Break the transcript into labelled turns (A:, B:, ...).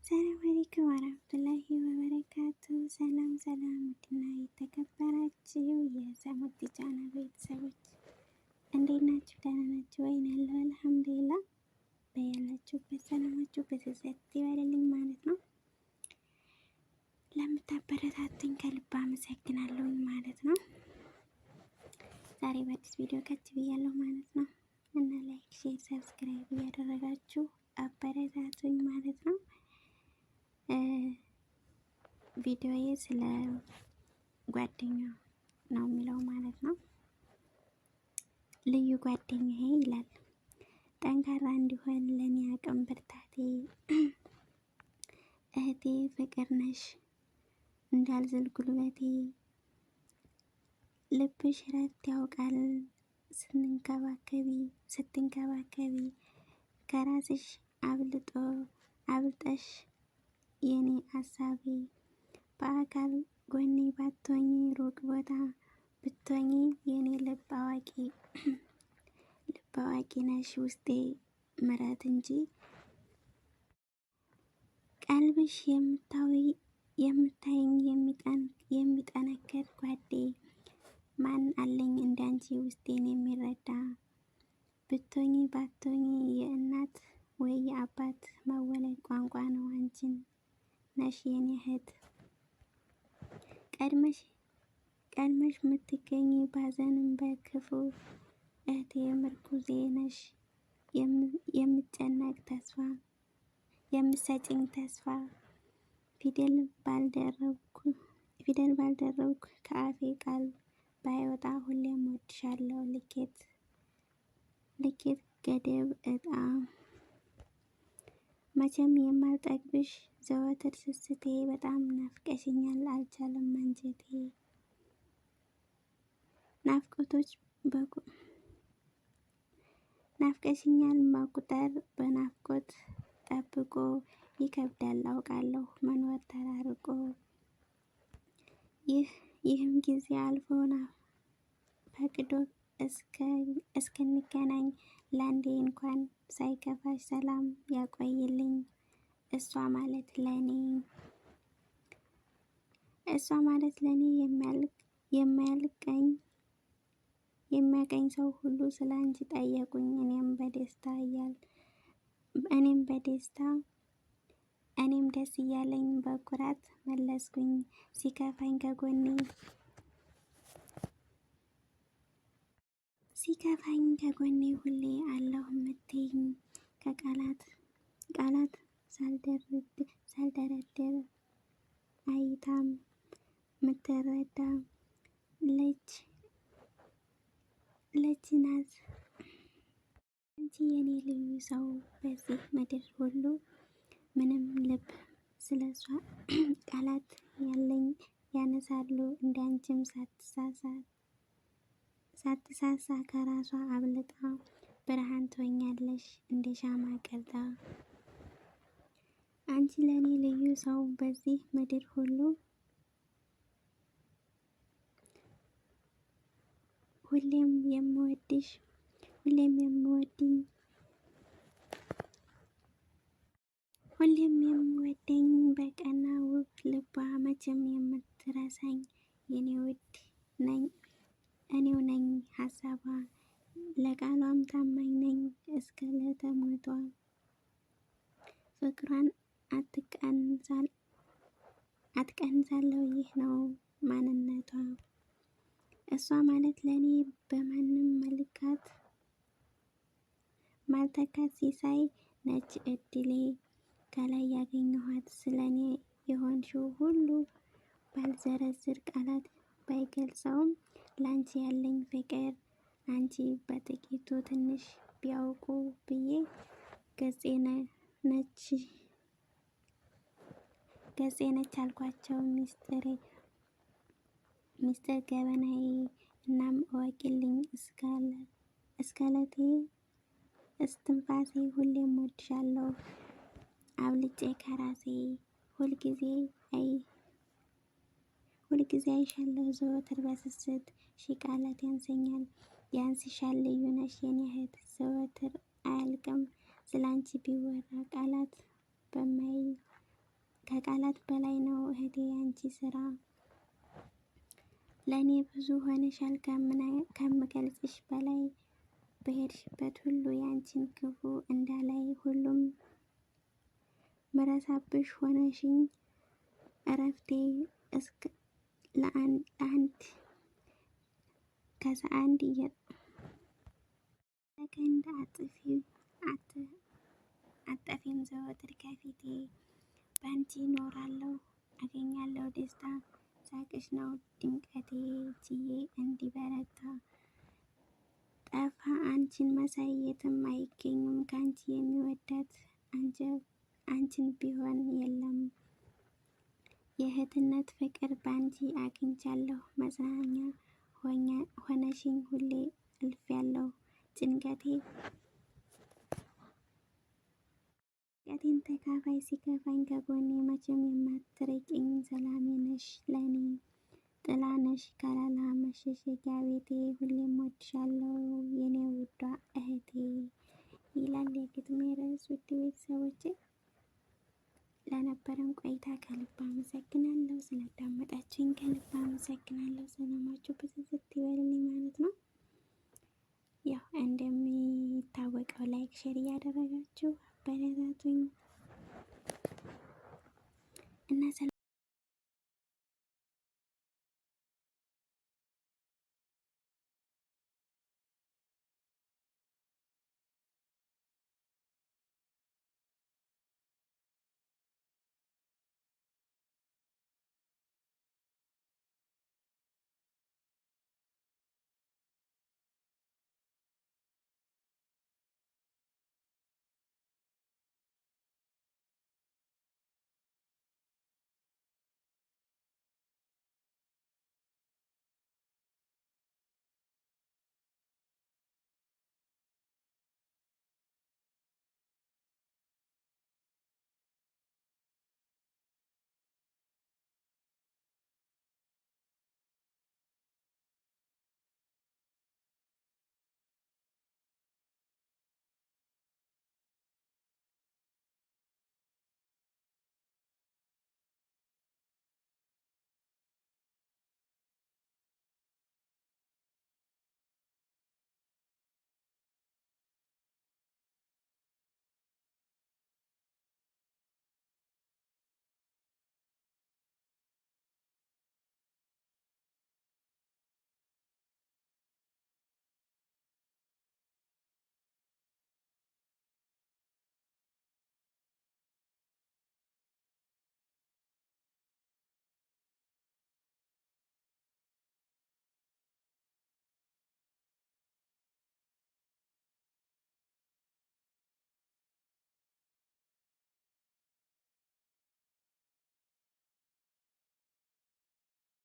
A: ሰላም አለይኩም ወራህመቱላሂ ወበረካቱ። ሰላም ሰላም፣ ውድና የተከበራችሁ የሰሙት ቻናል ቤተሰቦች እንዴት ናችሁ? ደህና ናችሁ ወይ? ያለው አልሐምዱሊላህ። በያላችሁበት ሰላማችሁ ብዝት ይበልልኝ ማለት ነው። ለምታበረታቱኝ ከልብ አመሰግናለሁኝ ማለት ነው። ዛሬ በአዲስ ቪዲዮ ከች ብያለሁ ማለት ነው እና like፣ share፣ subscribe እያደረጋችሁ አበረታቱኝ ማለት ነው። ቪዲዮዬ ስለ ጓደኛ ነው የሚለው ማለት ነው። ልዩ ጓደኛዬ ይላል። ጠንካራ እንዲሆን ለእኔ አቅም ብርታቴ፣ እህቴ ፍቅር ነሽ እንዳልዝል ጉልበቴ፣ ልብሽ ረፍት ያውቃል ስንንከባከቢ ስትንከባከቢ፣ ከራስሽ አብልጦ አብልጠሽ የኔ አሳቢ፣ በአካል ጎኔ ባትሆኚ ሩቅ ቦታ ብትሆኚ የኔ ልብ አዋቂ ልብ አዋቂ ነሽ ውስጤ ምረት እንጂ ቀልብሽ የምታይኝ የሚጠነክር ጓዴ፣ ማን አለኝ እንዳንቺ ውስጤን የሚረዳ፣ ብትሆኚ ባትሆኚ የእናት ወይ የአባት መወለድ ቋንቋ ነው አንቺን ነሽ የኔ እህት። ቀድመሽ ቀድመሽ ምትገኝ ባዘንም በክፉ እህቴ ምርኩዜ ነሽ የምጨነቅ ተስፋ የምሰጭኝ ተስፋ፣ ፊደል ባልደረብኩ ከአፌ ቃል ባይወጣ ሁሌም ወድሻለሁ ልኬት ልኬት ገደብ እጣ፣ መቼም የማልጠግብሽ ዘወትር ስስቴ፣ በጣም ናፍቀሽኛል አልቻለም አንጀቴ። ናፍቆቶች ናፍቀሽኛል መቁጠር በናፍቆት ጠብቆ ይከብዳል አውቃለሁ መኖር ተራርቆ። ይህም ጊዜ አልፎ ፈቅዶ እስክንገናኝ ለአንዴ እንኳን ሳይከፋሽ ሰላም ያቆይልኝ። እሷ ማለት ለኔ እሷ ማለት ለኔ የማያልቀኝ የሚያቀኝ ሰው ሁሉ ስለ አንቺ ጠየቁኝ። እኔም በደስታ እያል እኔም በደስታ እኔም ደስ እያለኝ በኩራት መለስኩኝ። ሲከፋኝ ከጎኔ ሲከፋኝ ከጎኔ ሁሌ አለሁ የምትይኝ፣ ከቃላት ቃላት ሳልደረድር አይታም ምትረዳ ልጅ ልጅ ናት። አንቺ የኔ ልዩ ሰው በዚህ ምድር ሁሉ ምንም ልብ ስለሷ ቃላት ያለኝ ያነሳሉ። እንዳንቺም ሳትሳሳ ከራሷ አብልጣ ብርሃን ትሆኛለሽ እንደ ሻማ ቀልጣ። አንቺ ለኔ ልዩ ሰው በዚህ ምድር ሁሉ ሁሌም የምወድሽ ሁሌም የምወድኝ ሁሌም የምወደኝ በቀና ውብ ልቧ መቼም የምትረሳኝ የኔ ውድ ነኝ እኔው ነኝ ሀሳቧ፣ ለቃሏም ታማኝ ነኝ እስከ ዕለተ ሞቷ። ፍቅሯን አትቀንሳለሁ ይህ ነው ማንነቷ። እሷ ማለት ለእኔ በማንም መልካት ማልተካት ሲሳይ ነች እድሌ ከላይ ያገኘኋት። ስለኔ የሆንሽው ሁሉ ባልዘረዝር ቃላት ባይገልጸውም ላንቺ ያለኝ ፍቅር አንቺ በጥቂቱ ትንሽ ቢያውቁ ብዬ ገጼ ነች ገጼ ነች አልኳቸው ሚስጥሬ ሚስጥር ገበናዬ። እናም እወቂልኝ እስከ ዕለቴ እስትንፋሴ ሁሌም ወድሻለሁ አብልጬ ከራሴ። ሁልጊዜ አይ ሁልጊዜ አይሻለሁ ዘወትር በስስት፣ ሺ ቃላት ያንሰኛል ያንስሻል ልዩ ነሽ የኔ እህት፣ ዘወትር አያልቅም ስላንቺ ቢወራ ቃላት ከቃላት በላይ ነው እህቴ ያንቺ ስራ። ለእኔ ብዙ ሆነሻል ከምገልጽሽ በላይ። በሄድሽበት ሁሉ ያንቺን ክፉ እንዳላይ ሁሉም ምረሳብሽ ሆነሽኝ እረፍቴ ለአንድ ከሰአንድ ሰከንድ አጠፊም ዘወትር ከፊቴ ባንቺ ኖራለሁ አገኛለሁ ደስታ ሳቅሽ ነው ድምቀቴ ችዬ እንዲበረታ። ጠፋ አንቺን መሳይ የትም አይገኝም ካንቺ የሚወዳት አንቺን ቢሆን የለም። የእህትነት ፍቅር ባንቺ አግኝቻለሁ መጽናኛ ሆነሽኝ ሁሌ አልፌያለሁ። ጭንቀቴን ተካፋይ ሲከፋኝ ከጎኔ መቼም የማትርቂኝ ሰላሜ ነሽ ለኔ። ጥላ ነሽ ከለላ መሸሸጊያ ቤቴ ሁሌም እወድሻለሁ የኔ ውዷ እህቴ ይላል የግጥሜ ርዕስ። ውድ ቤተሰቦቼ ለነበረን ቆይታ ከልብ አመሰግናለሁ። ስላዳመጣችሁኝ ከልብ አመሰግናለሁ። ሰላማችሁ ብዝዝት ይበልልኝ ማለት ነው። ያው እንደሚታወቀው like፣ share እያደረጋችሁ አበረታቱኝ እና